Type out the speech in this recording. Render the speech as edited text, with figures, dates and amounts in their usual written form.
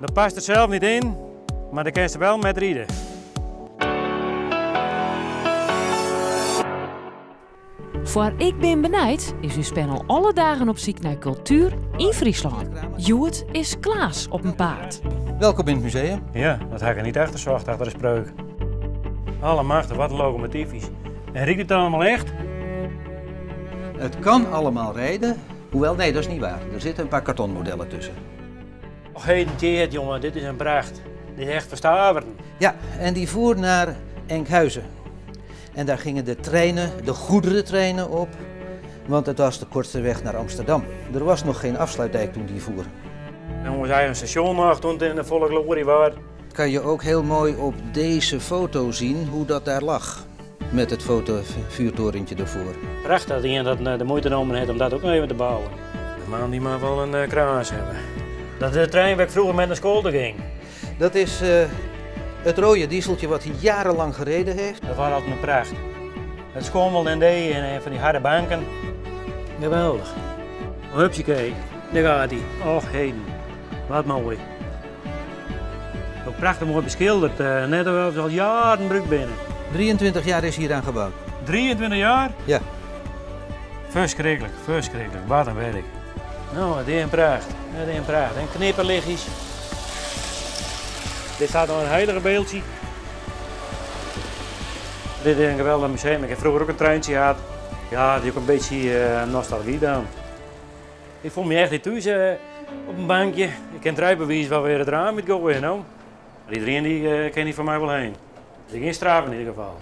Dat past er zelf niet in, maar daar kun je wel met rijden. Foar Ik bin benijd is ús panel alle dagen op syk nei kultuer yn Fryslân. Hjoed is Klaas op 'en paad. Welkom in het museum. Ja, dat ha ik niet achterzocht achter de spreuk. Allemachtig, wat een locomotiefjes. En riekt het allemaal echt? Het kan allemaal rijden. Hoewel, nee, dat is niet waar. Er zitten een paar kartonmodellen tussen. Och, heden Tjeerd, jongen, dit is een pracht. Dit is echt verstaveren. Ja, en die voer naar Enkhuizen. En daar gingen de treinen, de goederentreinen op, want het was de kortste weg naar Amsterdam. Er was nog geen afsluitdijk toen die voer. En ons eigen station nog toen het in de volle glorie was. Kan je ook heel mooi op deze foto zien hoe dat daar lag. Met het fotovuurtorentje ervoor. Prachtig dat iemand dat eh, de moeite genomen heeft om dat ook nog even te bouwen. De man die maar wel een uh, kraas hebben. Dat is de trein waar ik vroeger met naar school te ging. Dat is uh, het rode dieseltje wat hij jarenlang gereden heeft. Dat was altijd een pracht. Het schommelde en deed en van die harde banken. Geweldig. Hupsakee, daar gaat hij. Och heden, wat mooi. Ook prachtig mooi beschilderd, eh, net alsof ze al jaren druk binnen. 23 jaar is hier aan gebouwd. 23 jaar? Ja. Verschrikkelijk, verschrikkelijk. Wat een werk. Nou, het is een pracht. Het is een pracht. En knipperlichtjes. Dit staat nog een heilige beeldje. Dit is een geweldig museum. Ik heb vroeger ook een treintje gehad. Ja, die ook een beetje uh, nostalgie dan. Ik voel me echt niet thuis uh, op een bankje. Ik ken het rijbewijs wel weer het raam met gooien, nou. Iedereen die uh, ken die van mij wel heen. Ik geen straf in ieder geval.